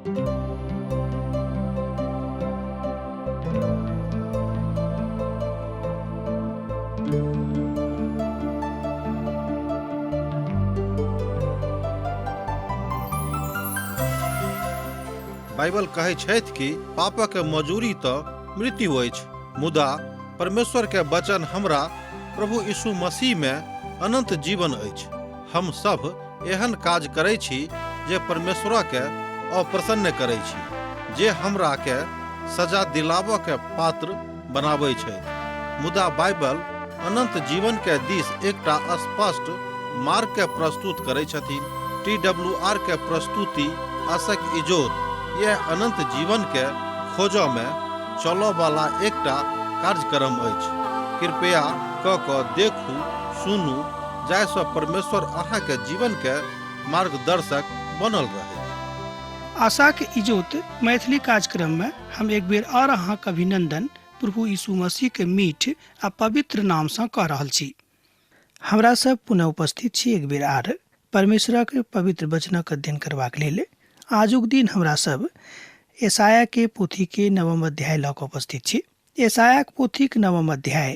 Bible कहै छथि कि पापक मजूरी तऽ मृत्यु अछि, मुदा परमेश्वर के वचन हमरा प्रभु यीशु मसीह में अनंत जीवन अछि। हम सब एहन काज करै छी जे परमेश्वर के अप्रसन्न करै छी, जे हमरा के सजा दिलाबऽ के पात्र बनाबै छथि। मुदा बाइबल अनंत जीवन के दिस एकटा स्पष्ट मार्ग के प्रस्तुत करै छथिन। टी डब्ल्यू आर के प्रस्तुति आशक इजोत यह अनंत जीवन के खोजऽ में चलऽ वाला एकटा कार्यक्रम अछि। कृपया क क देखू, सुनू, जाहिसँ परमेश्वर अहाँके जीवन के मार्गदर्शक बनल रहै। आशाक इजोत मैथिली कार्यक्रम में हम एक बेर और अहाँक अभिनंदन प्रभु यीशु मसीह के मीठ आ पवित्र नाम सँ कऽ रहल छी। हमरा सब पुनः उपस्थित छी एक बेर आर परमेश्वरक पवित्र वचनक अध्ययन करबाक लेल। आजुक दिन हमरा सब यशायाह के पोथी के नवम अध्याय लऽ कऽ उपस्थित छी। यशायाहक पोथीक नवम अध्याय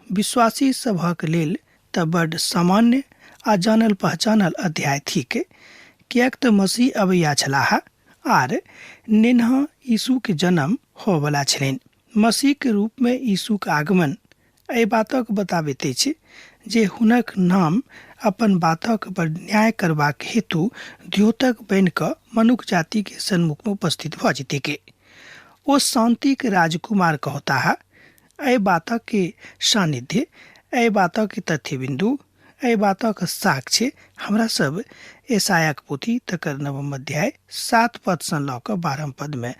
विश्वासी सभक लेल तऽ बड्ड सामान्य आ जानल पहचानल अध्याय थिक, किएक तऽ मसीह अबैया छलाह आर नेन्हा यीशुक जन्म होबऽवला छलनि। मसीहक रूपमे यीशुक आगमन एहि बातक बताबैत अछि जे हुनक नाम अपन बातक पर न्याय करबाक हेतु द्योतक बनि कऽ मनुख जातिके सन्मुखमे उपस्थित भऽ जेतैक। ओ शान्तिक राजकुमार कहताह। एहि बातक के सान्निध्य, एहि बातक तथ्य बिन्दु, एहि बातक साक्ष्य हमरा सब यशायाक पोथी तकर नवम अध्याय 7 पदसँ लऽ कऽ 12 पदमे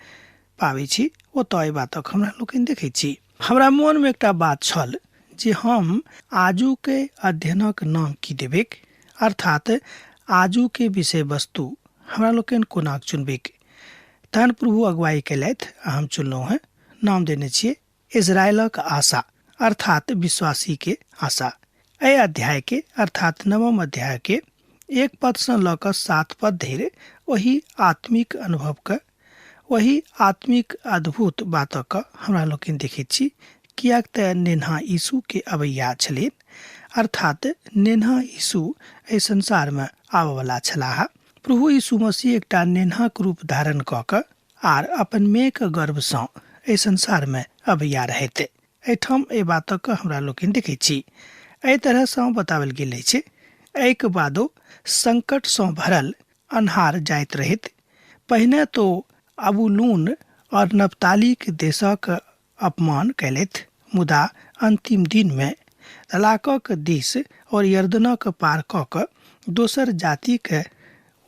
पाबै छी। ओतऽ एहि बातक हमरा लोकनि देखै छी। हमरा मोनमे एकटा बात छल जे हम आजुके अध्ययनक नाम की देबैक, अर्थात आजुके विषय वस्तु हमरा लोकनि कोना चुनबैक। तहन प्रभु अगुवाई कयलथि आ हम चुनलहुँ हेँ, नाम देने छियै इजरायलक आशा, अर्थात विश्वासी के आशा। एहि अध्याय के अर्थात नवम अध्याय के 1 पदसँ लऽ कऽ 7 पद धरि ओहि आत्मिक अनुभवके, ओहि आत्मिक अद्भुत बातक हमरा लोकनि देखैत छी, किएक तऽ नेन्हा यीशु के अबैया छलनि, अर्थात नेन्हा यीशु एहि संसारमे आबऽवला छलाह। प्रभु यीशु मसीह एकटा नेन्हाक रूप धारण कऽ कऽ आर अपन मेक गर्भसँ एहि संसारमे अबैया रहैत। एहिठाम एहि बातक हमरा लोकनि देखैत छी। एहि तरहसँ बताओल गेल अछि। एहिके बादो संकटसँ भरल अन्हार जाइत रहैत। पहिने तो अबुलून और नप्तालीक देशक अपमान कयलथि, मुदा अंतिम दिनमे तलाकक दिस और यर्दनक पार कऽ कऽ दोसर जातिके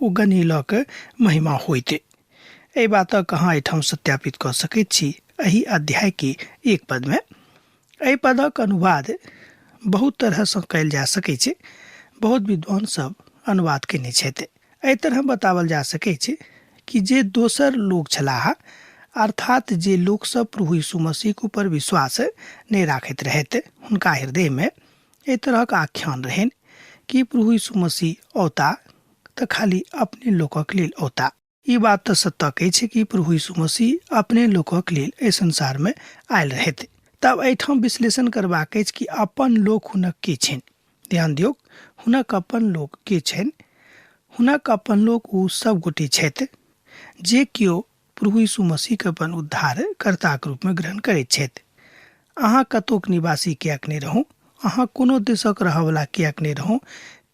ओ गनीलक महिमा होइत। एहि बातक अहाँ एहिठाम सत्यापित कऽ सकैत छी एहि अध्यायके 1 पदमे। एहि पदक अनुवाद बहुत तरहसँ कयल जा सकैत छै। बहुत विद्वान सब अनुवाद कयने छथि। एहि तरह बताओल जा सकैत छै कि जे दोसर लोक छलाह, अर्थात जे लोक सब प्रभु यीशु मसीहक ऊपर विश्वास नहि राखैत रहथि, हुनका हृदयमे एहि तरहक आख्यान रहनि कि प्रभु यीशु मसीह औता तऽ खाली अपने लोकक लेल औता। ई बात तऽ सत्यक अछि कि प्रभु यीशु मसीह अपने लोकक लेल एहि संसारमे आयल रहथि। तब एहिठाम विश्लेषण करबाक अछि कि अपन लोक हुनक के छनि। ध्यान दियौक, हुनक अपन लोक के छनि। हुनक अपन लोक ओ सब गोटे छथि जे केओ प्रभु यीशु मसीहके अपन उद्धारकर्ताक रूपमे ग्रहण करैत छथि। अहाँ कतोक निवासी किएक नहि रहू, अहाँ कोनो देशक रहऽवला किएक नहि रहू,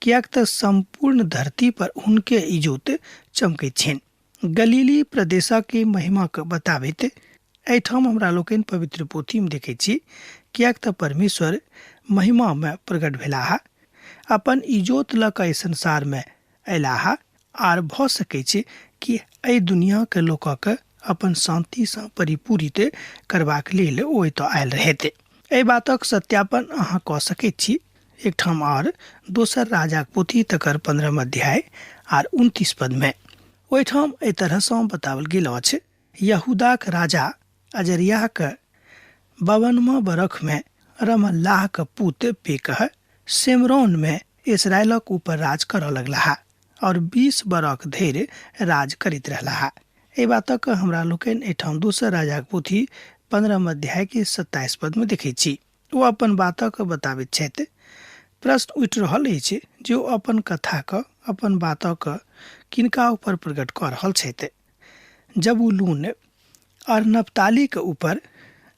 किएक तऽ सम्पूर्ण धरती पर हुनके इजोत चमकैत छनि। गलीली प्रदेशक महिमाके बताबैत एहिठाम हमरा लोकनि पवित्र पोथीमे देखैत छी, किएक तऽ परमेश्वर महिमामे प्रकट भेलाह, अपन इजोत लऽ कऽ एहि संसारमे अयलाह, आर भऽ सकै छै कि एहि दुनियाके लोकक अपन शान्तिसँ परिपूरित करबाक लेल ओ एतऽ आयल रहथि। एहि बातक सत्यापन अहाँ कऽ सकैत छी एकठाम आर दोसर राजाक पोथी तकर 15 अध्याय आर 29 पदमे। ओहिठाम एहि तरहसँ बताओल गेल अछि, यहूदाक राजा अजर्याहक 52 बरखमे रमल्लाहक पुत पेकह शेमरोनमे इसराइलक ऊपर राज करऽ लगलाह और 20 बरख धरि राज करैत रहलाह। एहि बातक हमरा लोकनि एहिठाम दोसर राजाक पोथी 15 अध्याय के 27 पद में देखैत छी। ओ अपन बातक बताबैत छथि। प्रश्न उठि रहल अछि जे ओ अपन कथाक, अपन बातक किनका ऊपर प्रकट कऽ रहल छथि। जबूलून और नप्तालीक ऊपर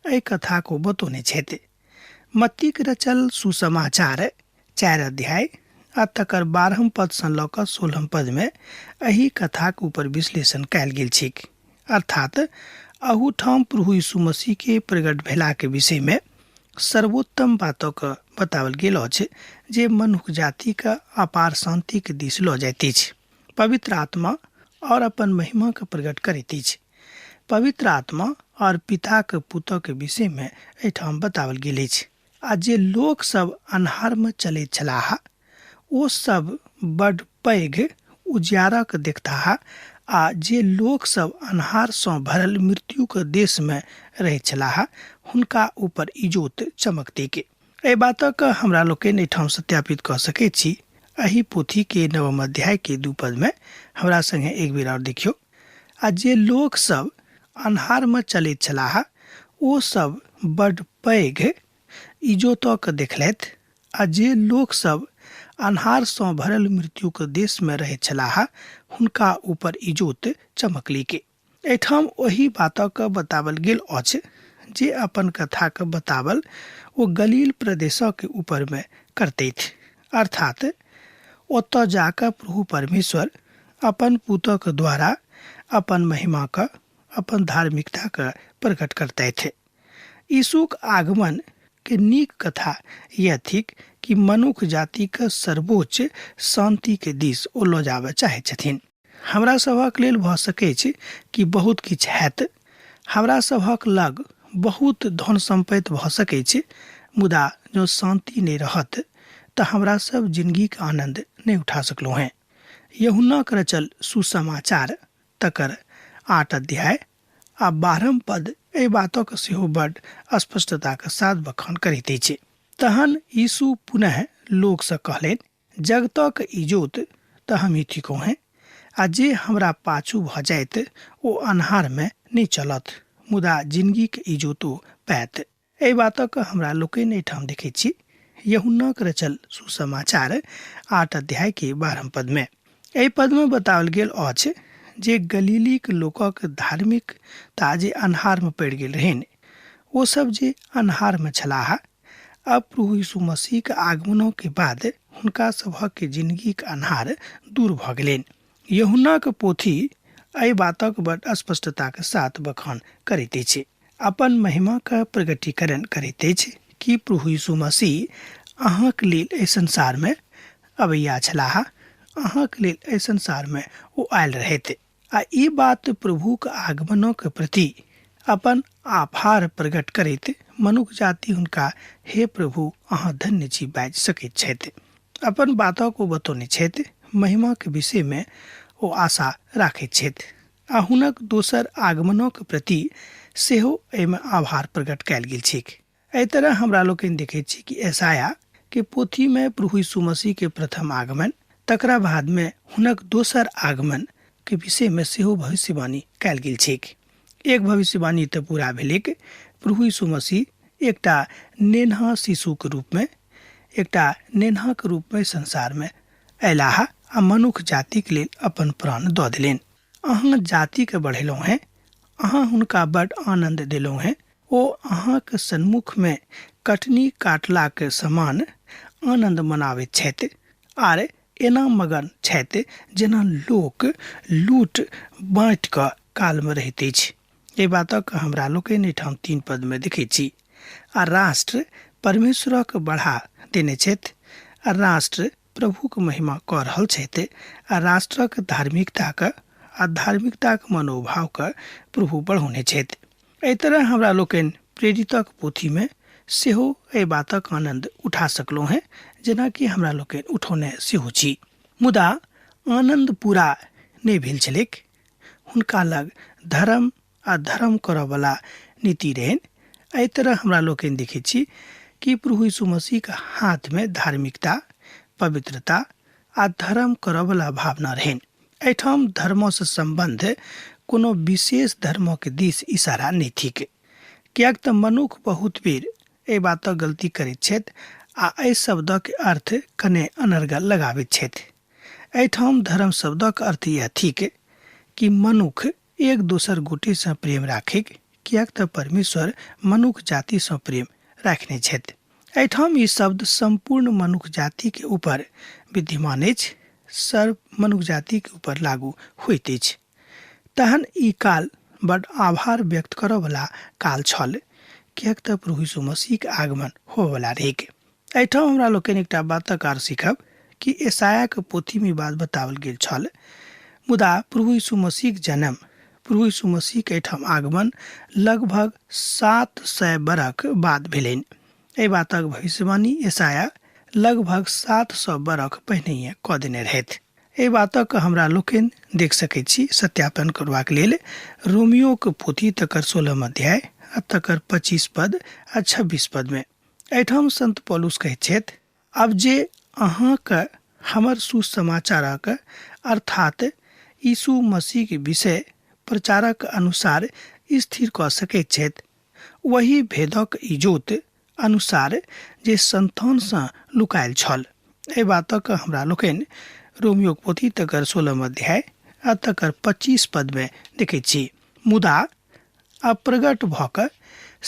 एहि कथाक ओ बतौने छथि। मत्तीक रचल सुसमाचार 4 अध्याय आ तकर 12 पद सँ लऽ कऽ 16 पद में एहि कथाक ऊपर विश्लेषण कयल गेल छैक। अर्थात अहूठाम प्रभु यीशु मसीह के प्रकट भेलाक विषय में सर्वोत्तम बातक बताओल गेल अछि जे मनुख जातिक अपार शांतिक दिस लऽ जाइत अछि। पवित्र आत्मा और अपन महिमा के प्रकट करैत अछि। पवित्र आत्मा और पिताक पुतक विषय में एहिठाम बताओल गेल अछि। आ जे लोक सब अन्हार में चलैत छलाह ओ सब बड पैघ उजियारक देखताह आ जे लोक सब अन्हार सँ भरल मृत्युक देश में रहैत छलाह हुनका ऊपर इजोत चमकतैक। एहि बातक हमरा लोकनि एहिठाम सत्यापित कऽ सकैत छी। एहि पोथी के 9 अध्याय के 2 पद में हमरा संगे एक बेर और देखियौ। आ जे लोक सब अन्हार में चलैत छलाह ओ सब बड पैघ इजोतक देखलथि आ जे लोक सब अन्हार सँ भरल मृत्युक देश में रहैत छलाह हुनका ऊपर इजोत चमकलैक। एहिठाम ओहि बातक बतावल गेल अछि जे अपन कथाक बतावल ओ गलील प्रदेशक ऊपर में करतैथ। अर्थात ओतऽ जाकऽ प्रभु परमेश्वर अपन पुतक द्वारा अपन महिमाक, अपन धार्मिकताक प्रकट करतैथ। यीशुक आगमन के नीक कथा यह थिक कि मनुख जातिक सर्वोच्च शांति के दिस ओ लऽ जाबय चाहैत छथिन। हमरा सभक लेल भऽ सकैछ कि बहुत किछु हैत, हमरा सभक लग बहुत धन सम्पत्ति भऽ सकैछ, मुदा जँ शांति नहि रहत तऽ हमरा सब जिंदगीक आनंद नहि उठा सकलहुँ हेँ। यूहन्नाक रचल सुसमाचार तकर 8 अध्याय आ 12 पद एहि बातक सेहो बड स्पष्टताक साथ बखान करैत अछि। तहन यीशु पुनः लोकसँ कहलनि, जगतक इजोत तऽ हमही थिकहुँ हेँ, आ जे हमरा पाछू भऽ जायत ओ अन्हारमे नहि चलत, मुदा जिनगीक इजोत ओ पायत। एहि बातक हमरा लोकनि एहिठाम देखैत छी यूहन्नाक रचल सुसमाचार 8 अध्याय के 12 पद में। एहि पद में बताओल गेल अछि जे गलीलीक लोकक धार्मिकता जे अन्हार में पड़ि गेल रहनि, ओ सब जे अन्हार में छलाह, अब प्रभु यीशु मसीहक आगमनों के बाद हुनका सभक जिंदगीक अन्हार दूर भऽ गेलनि। यूहन्नाक पोथी एहि बातक बड स्पष्टताक साथ बखान करैत अछि, अपन महिमाक प्रकटीकरण करैत अछि कि प्रभु यीशु मसीह अहाँक लेल एहि संसार में अबैया छलाह, अहाँक लेल एहि संसार में ओ आयल रहथि। आ ई बात प्रभुक आगमनक प्रति अपन आभार प्रकट करैत मनुख जाति हुनका हे प्रभु अहाँ धन्य छी बाजि सकैत छथि। अपन बातक ओ बतौने छथि, महिमाक विषय में ओ आशा राखैत छथि आ हुनक दोसर आगमनक प्रति सेहो एहिमे आभार प्रकट कयल गेल छैक। एहि तरह हमरा लोकनि देखैत छी कि यशायाह के पोथी में प्रभु यीशु मसीह के प्रथम आगमन, तकरा बाद में हुनक दोसर आगमन के विषय में सेहो भविष्यवाणी कयल गेल छैक। एक भविष्यवाणी तऽ पूरा भेलैक, प्रभु यीशु मसीह एकटा नेन्हा शिशुक रूप में, एकटा नेन्हाक रूप में संसार में अयलाह आ मनुख जातिक लेल अपन प्राण दऽ देलनि। अहाँ जातिके बढ़ेलहुँ हेँ, अहाँ हुनका बड आनन्द देलहुँ हेँ, ओ अहाँक सन्मुख में कटनी काटलाक समान आनन्द मनाबैत छथि आर एना मगन छथि जेना लोक लूट बाँटि कऽ कालमे रहैत अछि। एहि बातक हमरा लोकनि एहिठाम 3 पद में देखैत छी। आ राष्ट्र परमेश्वरक बढ़ा देने छथि आ राष्ट्र प्रभुक महिमा कऽ रहल छथि आ राष्ट्रक धार्मिकताक आ धार्मिकताक मनोभावके प्रभु बढ़ौने छथि। एहि तरह हमरा लोकनि प्रेरितक पोथीमे सेहो एहि बातक आनन्द उठा सकलहुँ हेँ, जेनाकि हमरा लोकनि उठौने सेहो छी। मुदा आनन्द पूरा नहि भेल छलैक। हुनका लग धर्म आ धर्म करऽवला नीति रहनि। एहि तरह हमरा लोकनि देखैत छी कि प्रभु यीशु मसीहक हाथमे धार्मिकता, पवित्रता आ धर्म करऽवला भावना रहनि। एहिठाम धर्मसँ सम्बन्ध कोनो विशेष धर्मक दिस इशारा नहि थिक, किएक तऽ मनुख बहुत बेर एहि बातक गलती करैत छथि आ एहि शब्दक अर्थ कने अनर्गल लगाबैत छथि। एहिठाम धर्म शब्दक अर्थ इएह थिक कि मनुख एक दोसर गोटेसँ प्रेम राखैक, किएक तऽ परमेश्वर मनुख जातिसँ प्रेम राखने छथि। एहिठाम ई शब्द सम्पूर्ण मनुख जातिके ऊपर विद्यमान अछि, सर्व मनुख जातिके ऊपर लागू होइत अछि। तहन ई काल बड आभार व्यक्त करऽवला काल छल, किएक तऽ प्रभु यीशु मसीहके आगमन होबऽवला रहैक। एहिठाम हमरा लोकनि एकटा बातक आर सीखब कि ईसायाके पोथीमे ई बात बताओल गेल छल, मुदा प्रभु यीशु मसीहके जन्म, प्रभु यीशु मसीहके एहिठाम आगमन लगभग 700 बरख बाद भेलनि। एहि बातक भविष्यवाणी ईसाया लगभग 700 बरख पहिनहिए कऽ देने रहथि। एहि बातक हमरा लोकनि देख सकैत छी सत्यापन करबाक लेल रोमियोके पोथी तकर 16 अध्याय आ तकर 25 पद आ 26 पदमे। एहिठाम संत पौलुस कहैत छथि, आब जे अहाँके हमर सुसमाचारक अर्थात यीशु मसीहके विषय प्रचारक अनुसार स्थिर कऽ सकैत छथि, वही भेदक इजोत अनुसार जे संतानसँ लुकायल छल। एहि बातक हमरा लोकनि रोमियोक पोथी तकर 16 अध्याय आ तकर 25 पदमे देखैत छी। मुदा अप्रगट भऽ कऽ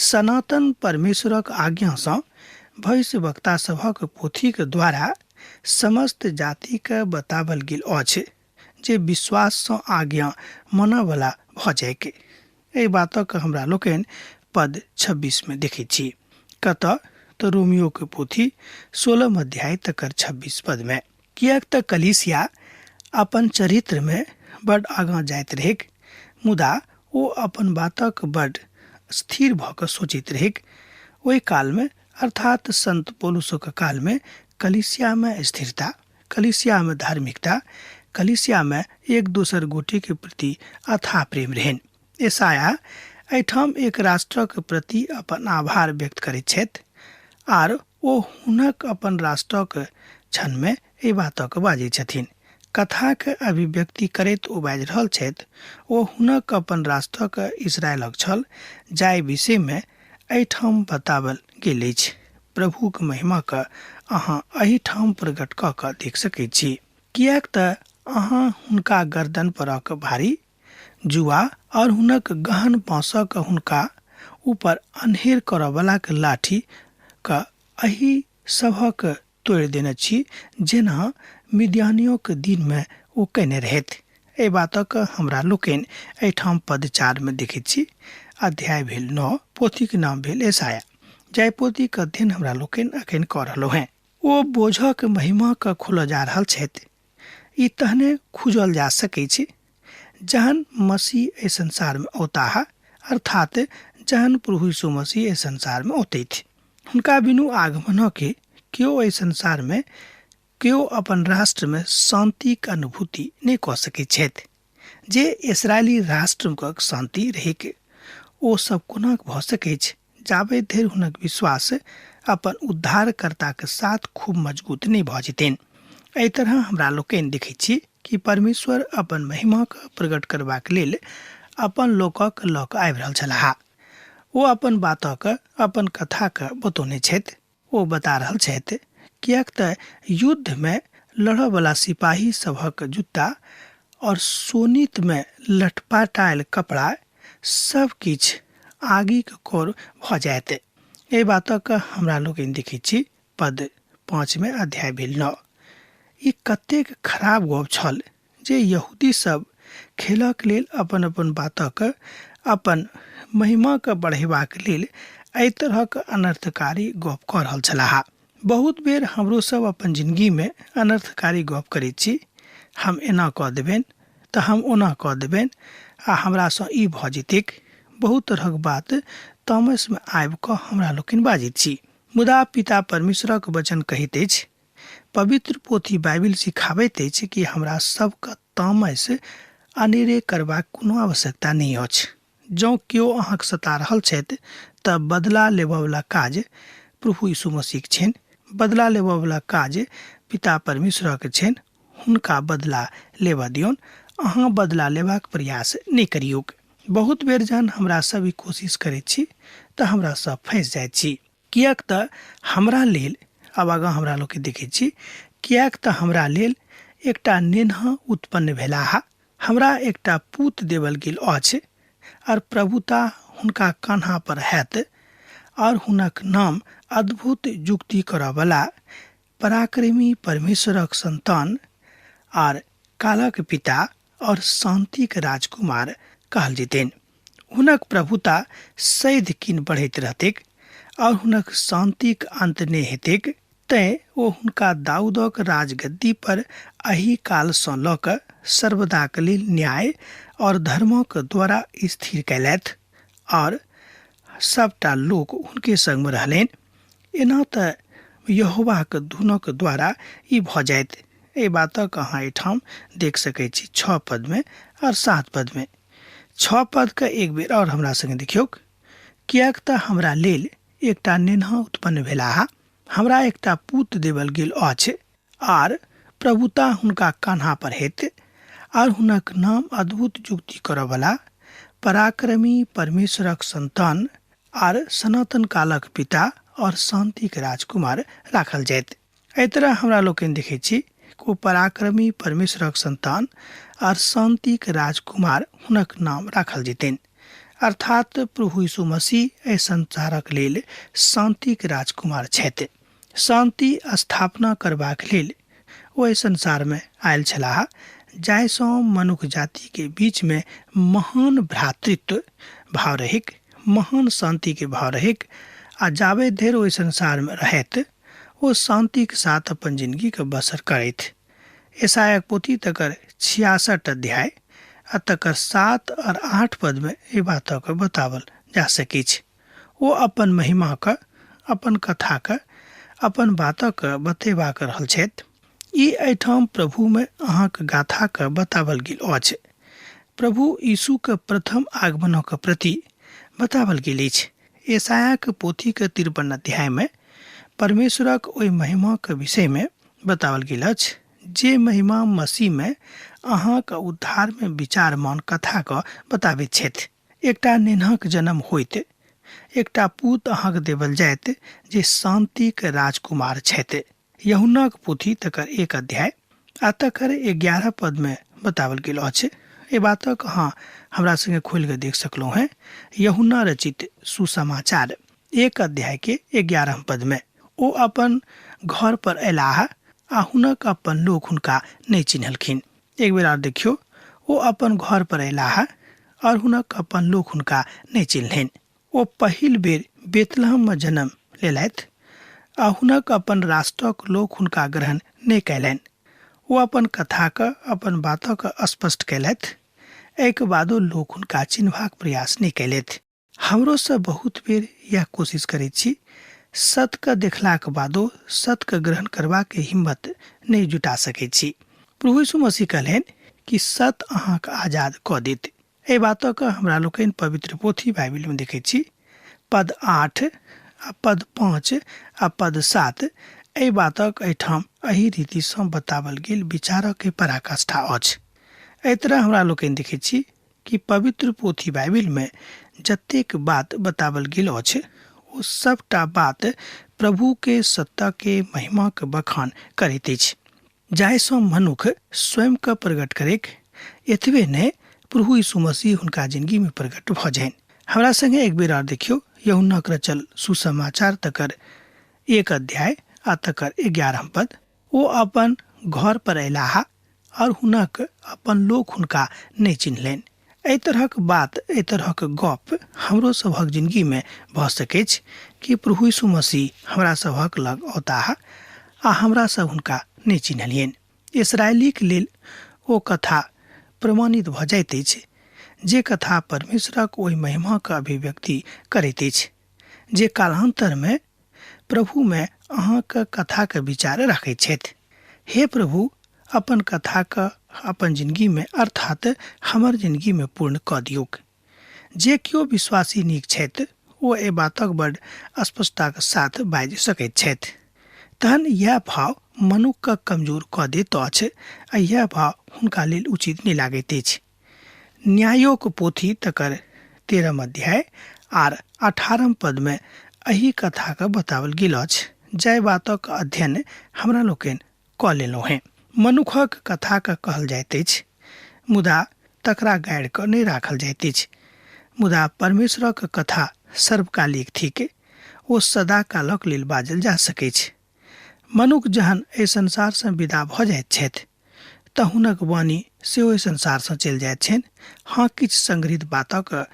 सनातन परमेश्वरक आज्ञासँ भविष्यवक्ता सभक पोथीक द्वारा समस्त जातिके बताओल गेल अछि जे विश्वाससँ आज्ञा मानऽवला भऽ जाइक। एहि बातक हमरा लोकनि पद 26 मे देखैत छी। कतऽ? तऽ रोमियोके पोथी 16 अध्याय तकर 26 पदमे। किएक तऽ कलीसिया अपन चरित्रमे बड आगाँ जाइत रहैक, मुदा ओ अपन बातक बड स्थिर भऽ कऽ सोचैत रहैक। ओहि कालमे अर्थात संत पौलुसक कालमे कलीसियामे स्थिरता, कलीसियामे धार्मिकता, कलीसियामे एक दोसर गोटेके प्रति अथाह प्रेम रहनि। ईसाया एहिठाम एक राष्ट्रक प्रति अपन आभार व्यक्त करैत छथि आर ओ हुनक अपन राष्ट्रक क्षणमे एहि बातक बाजै छथिन। कथाक अभिव्यक्ति करैत ओ बाजि रहल छथि, ओ हुनक अपन राष्ट्रक इसराइलक छल, जाहि विषयमे एहिठाम बताओल गेल अछि। प्रभुक महिमाके अहाँ एहिठाम प्रकट कऽ कऽ देख सकैत छी, किएक तऽ अहाँ हुनका गर्दन परक भारी जुआ और हुनक गहन बाँसक हुनका ऊपर अन्हेर करऽवलाक लाठी क एहि सभक तोड़ि देने छी, जेना मिद्यानियोक दिनमे ओ कयने रहथि। एहि बातक हमरा लोकनि एहिठाम पद 4 मे देखैत छी। अध्याय भेल 9, पोथीक नाम भेल ईसाया, जाहि पोथीक अध्ययन हमरा लोकनि अखन कऽ रहलहुँ हेँ। ओ बोझक महिमाके खोलऽ जा रहल छथि। ई तहने खुजल जा सकैत छै जहन मसीह एहि संसारमे औताह, अर्थात जहन प्रभु यीशु मसीह एहि संसारमे औतथि। हुनका बिनु आगमनके केओ एहि संसारमे, केओ अपन राष्ट्रमे शान्तिक अनुभूति नहि कऽ सकैत छथि। जे इसराइली राष्ट्रक शान्ति रहैक ओ सब कोना भऽ सकैछ जाबे धरि हुनक विश्वास अपन उद्धारकर्ताके साथ खूब मजबूत नहि भऽ जेतनि। एहि तरह हमरा लोकनि देखैत छी कि परमेश्वर अपन महिमाके प्रकट करबाक लेल अपन लोकक लऽ कऽ आबि रहल छलाह। ओ अपन बातक, अपन कथाके बतौने छथि। ओ बता रहल छथि, किएक तऽ युद्धमे लड़ऽवला सिपाही सभक जुत्ता और शोणितमे लटपटायल कपड़ा सब किछु आगिक कोर भऽ जायत। एहि बातक हमरा लोकनि देखैत छी पद 5 मे अध्याय भेल 9। ई कतेक खराब गप छल जे यहूदी सब खेलक लेल अपन अपन बातक, अपन महिमाके बढ़ेबाक लेल एहि तरहक अनर्थकारी गप कऽ रहल छलाह। बहुत बेर हमरो सब अपन जिंदगीमे अनर्थकारी गप करैत छी। हम एना कऽ देबनि तऽ हम ओना कऽ देबनि आ हमरासँ ई भऽ जेतैक। बहुत तरहक बात तामसमे आबि कऽ हमरा लोकनि बाजैत छी। मुदा पिता परमेश्वरक वचन कहैत अछि, पवित्र पोथी बाइबिल सिखाबैत अछि कि हमरा सबके तामस अनेरे करबाक कोनो आवश्यकता नहि अछि। जँ केओ अहाँके सता रहल छथि तऽ बदला लेबऽवला काज प्रभु यीशु मसीहके छनि। बदला लेबऽवला काज पिता परमेश्वरक छनि। हुनका बदला लेबऽ दियौन। अहाँ बदला लेबाक प्रयास नहि करियौक। बहुत बेर जहन हमरा सब ई कोशिश करैत छी तऽ हमरा सब फँसि जाइत छी, किएक तऽ हमरा लेल, आब आगाँ हमरा लोकके देखैत छी, किएक तऽ हमरा लेल एकटा नेन्हा उत्पन्न भेलाह, हमरा एकटा पूत देवल गेल अछि, और प्रभुता हुनका कान्हा पर हैत, और हुनक नाम अद्भुत युक्ति करऽवला, पराक्रमी परमेश्वरक संतान, आर कालक पिता और शांतिक राजकुमार कहल जेतनि। हुनक प्रभुता सैध किन बढ़ैत रहतैक और हुनक शांतिक अंत नहि हेतैक। तैं ओ हुनका दाऊदक राजगद्दी पर एहि कालसँ लऽ कऽ सर्वदाक लेल न्याय और धर्मक द्वारा स्थिर कयलथि और सबटा लोक हुनके संगमे रहलनि। एना तऽ यहोवाक धुनक द्वारा ई भऽ जायत। एहि बातक अहाँ एहिठाम देख सकैत छी 6 पदमे और 7 पदमे। 6 पदके एक बेर और हमरा संगे देखियौक। किएक तऽ हमरा लेल एकटा नेन्हा उत्पन्न भेलाह, हमरा एकटा पूत देवल गेल अछि, आर प्रभुता हुनका कान्हा पर हेत, आर हुनक नाम अद्भुत युक्ति करऽवला, पराक्रमी परमेश्वरक संतान, आर सनातन कालक पिता और शांतिक राजकुमार राखल जायत। एहि तरह हमरा लोकनि देखै छी ओ पराक्रमी परमेश्वरक संतान आर शांतिक राजकुमार हुनक नाम राखल जेतनि। अर्थात प्रभु यीशु मसीह एहि संसारक लेल शांतिक राजकुमार छथि। शांति स्थापना करबाक लेल ओ एहि संसारमे आयल छलाह, जाहिसँ मनुख जातिके बीचमे महान भ्रातृत्व भाव रहैक, महान शांतिके भाव रहैक, आ जाबे धरि ओहि संसारमे रहैत ओ शांतिके साथ अपन जिंदगीके बसर करैत। यशायाक पोथी तकर 66 अध्याय आ तकर 7 और 8 पदमे एहि बातके बतावल जा सकैछ। ओ अपन महिमाके, अपन कथाके, अपन बातके बतेबाक रहल छथि। ई एहिठाम प्रभुमे अहाँके गाथाके बतावल गेल अछि। प्रभु यीशुके प्रथम आगमनक प्रति बतावल गेल अछि। यशायाक पोथीके 53 अध्यायमे परमेश्वरक ओहि महिमाके विषयमे बतावल गेल अछि, जे महिमा मसीहमे अहाँके उद्धारमे विचारमान कथाके बताबैत छथि। एकटा नेन्हक जन्म होइत एकटा पूत अहाँके देवल जायत, जे शांतिक राजकुमार छथि। यूहन्नाक पोथी तकर 1 अध्याय आ तकर 11 पदमे बतावल गेल अछि। एहि बातक अहाँ हमरा संगे खोलि कऽ देख सकलहुँ हेँ। यूहन्ना रचित सुसमाचार 1 अध्याय के 11 पदमे ओ अपन घर पर अयलाह आ हुनक अपन लोक हुनका नहि चिन्हलखिन। एक बेर आर देखियौ, ओ अपन घर पर अयलाह और हुनक अपन लोक हुनका नहि चिन्हलनि। ओ पहिल बेर बेतलहममे जन्म लेलथि आ हुनक अपन राष्ट्रक लोक हुनका ग्रहण नहि कयलनि। ओ अपन कथाके, अपन बातके स्पष्ट कयलथि। एहिके बादो लोक हुनका चिन्हबाक प्रयास नहि कयलथि। हमरो सब बहुत बेर यह कोशिश करैत छी, सत्यके देखलाक बादो सत्यके ग्रहण करबाक हिम्मत नहि जुटा सकैत छी। प्रभु यीशु मसीह कहलनि कि सत्य अहाँके आजाद कऽ देत। एहि बातके हमरा लोकनि पवित्र पोथी बाइबिलमे देखैत छी। पद 8 आ पद 5 आ पद 7 एहि बातक एहिठाम एहि रीतिसँ बतावल गेल विचारक पराकाष्ठा अछि। एहि तरह हमरा लोकनि देखैत छी कि पवित्र पोथी बाइबिलमे जतेक बात बतावल गेल अछि ओ सबटा बात प्रभुके सत्ताके महिमाके बखान करैत अछि, जाहिसँ मनुख स्वयंके प्रकट करैक। एतबे नहि, प्रभु यीशु मसीह हुनका जिंदगीमे प्रकट भऽ जाइन। हमरा संगे एक बेर आर देखियौ यूहन्नाक रचल सुसमाचार तकर 1 अध्याय आ तकर 11 पद। ओ अपन घर पर अयलाह और हुनक अपन लोक हुनका नहि चिन्हलनि। एहि तरहक बात, एहि तरहक गप हमरो सभक जिंदगीमे भऽ सकैछ कि प्रभु यीशु मसीह हमरा सभक लग औताह आ हमरा सब हुनका नहि चिन्हलियनि। इसराइलीक लेल ओ कथा प्रमाणित भऽ जाइत अछि जे कथा परमेश्वरक ओहि महिमाक अभिव्यक्ति करैत अछि जे कालांतरमे प्रभुमे अहाँके कथाके विचार रखैत छथि। हे प्रभु, अपन कथाके अपन जिंदगीमे अर्थात हमर जिंदगीमे पूर्ण कऽ दियौक। जे केओ विश्वासी नीक छथि ओ एहि बातक बड स्पष्टताक साथ बाजि सकैत छथि। तहन इएह भाव मनुक्खके कमजोर कऽ दैत अछि आ इएह भाव हुनका लेल उचित नहि लागैत अछि। न्यायोक पोथी तकर 13 अध्याय आर 18 पदमे एहि कथाके बताओल गेल अछि, जाहि बातक अध्ययन हमरा लोकनि कऽ लेलहुँ हेँ। मनुखक कथाके कहल जाइत अछि, मुदा तकरा गाड़ि कऽ नहि राखल जाइत अछि। मुदा परमेश्वरक कथा सर्वकालिक थिक, ओ सदाकालक लेल बाजल जा सकैछ। मनुख जहन एहि संसारसँ विदा भऽ जाइत छथि तऽ हुनक वाणी सेहो एहि संसारसँ चलि जाइत छनि। हँ, किछु संग्रहित बातक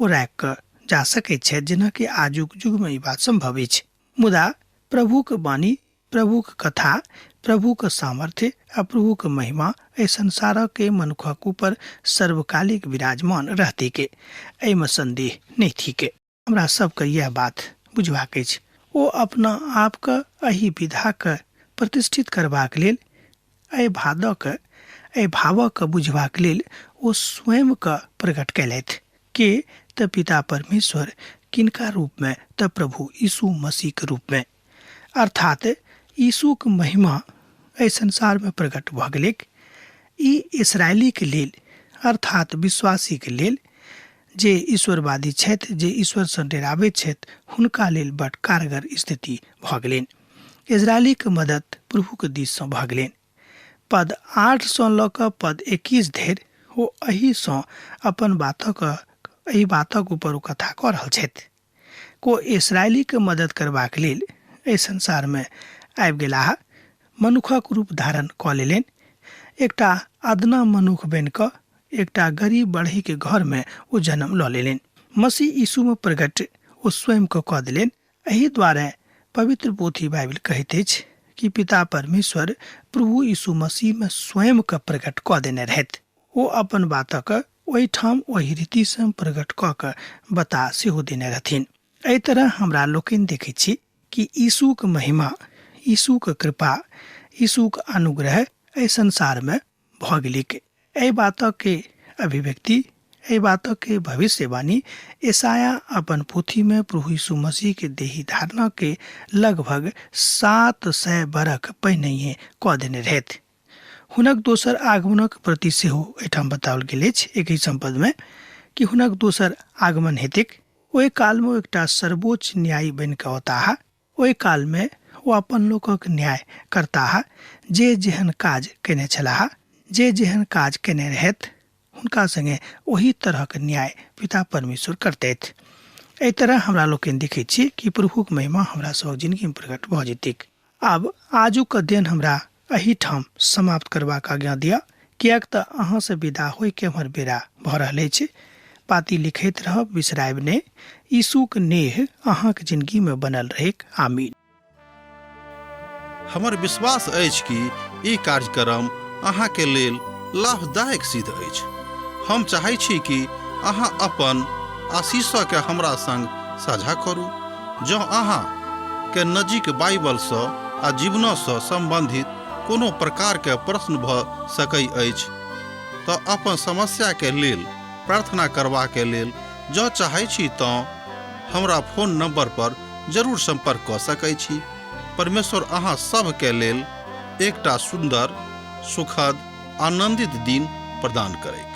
ओ राखि कऽ जा सकैत छथि, जेनाकि आजुक युगमे ई बात सम्भव अछि। मुदा प्रभुक वाणी, प्रभुक कथा, प्रभुक सामर्थ्य आ प्रभुक महिमा एहि संसारक मनुखक ऊपर सर्वकालिक विराजमान रहतैक, एहिमे संदेह नहि थिक। हमरा सबके यैह बात बुझबाक अछि। ओ अपना आपके एहि विधाके प्रतिष्ठित करबाक लेल, एहि भादक, एहि भावक बुझबाक लेल ओ स्वयंके प्रकट कयलथि। के तऽ पिता परमेश्वर, किनका रूपमे? तऽ प्रभु यीशु मसीहके रूपमे। अर्थात यीशुक महिमा एहि संसारमे प्रकट भऽ गेलैक। ई इसराइलीके लेल, अर्थात विश्वासीके लेल, जे ईश्वरवादी छथि, जे ईश्वरसँ डेराबैत छथि, हुनका लेल बड कारगर स्थिति भऽ गेलनि। इजरायलीके मदद प्रभुके दिससँ भऽ गेलनि। पद 8 लऽ कऽ पद 21 धरि ओ एहिसँ अपन बातक, एहि बातक ऊपर ओ कथा कऽ रहल छथि। को इसराइलीके मदद करबाक लेल एहि संसारमे आबि गेलाह, मनुखक रूप धारण कऽ लेलनि, एकटा अदना मनुख बनि कऽ एकटा गरीब बढ़ईके घरमे ओ जन्म लऽ लेलनि। मसीह यीशुमे प्रकट ओ स्वयंके कऽ देलनि। एहि द्वारे पवित्र पोथी बाइबिल कहैत अछि कि पिता परमेश्वर प्रभु यीशु मसीहमे स्वयंके प्रकट कऽ देने रहथि। ओ अपन बातक ओहिठाम ओहि रीतिसँ प्रकट कऽ कऽ बता सेहो देने रहथिन। एहि तरह हमरा लोकनि देखैत छी कि यीशुक महिमा, यीशुक कृपा, यीशुक अनुग्रह एहि संसारमे भऽ गेलैक। एहि बातक अभिव्यक्ति, एहि बातक भविष्यवाणी ईसाया अपन पोथीमे प्रभु यीशु मसीहके देही धारणाके लगभग 700 बरख पहिनहिए कऽ देने रहथि। हुनक दोसर आगमनक प्रति सेहो एहिठाम बताओल गेल अछि एकहि पदमे कि हुनक दोसर आगमन हेतैक। ओहि कालमे ओ एकटा सर्वोच्च न्यायी बनि कऽ औताह। ओहि कालमे ओ अपन लोकक न्याय करताह। जे जेहन काज कयने छलाह, जे जेहन काज कयने रहथि, हुनका संगे ओही तरहक न्याय पिता परमेश्वर करतथि। एहि तरह हमरा लोकनि देखैत छी कि प्रभुक महिमा हमरा सभक जिनगीमे प्रकट भऽ जेतैक। आब आजुक अध्ययन हमरा एहिठाम समाप्त करबाक आज्ञा दिअ, किएक तऽ अहाँसँ विदा होइके हमर बेरा भऽ रहल अछि। पाती लिखैत रहब, बिसरायब नहि। यीशुक नेह अहाँक जिनगीमे बनल रहैक। आमीन। हमर विश्वास अछि कि ई कार्यक्रम अहाँके लेल लाभदायक सिद्ध अछि। हम चाहै छी कि अहाँ अपन आशीषके हमरा संग साझा करू। जँ अहाँ के नजीक बाइबलसँ आ जीवनसँ सम्बन्धित कोनो प्रकारके प्रश्न भऽ सकै अछि तऽ अपन समस्याके लेल प्रार्थना करबाके लेल जँ चाहै छी तँ हमरा फोन नंबर पर जरूर सम्पर्क कऽ सकै छी। परमेश्वर अहाँ सभके लेल एकटा सुन्दर, सुखद, आनन्दित दिन प्रदान करैक।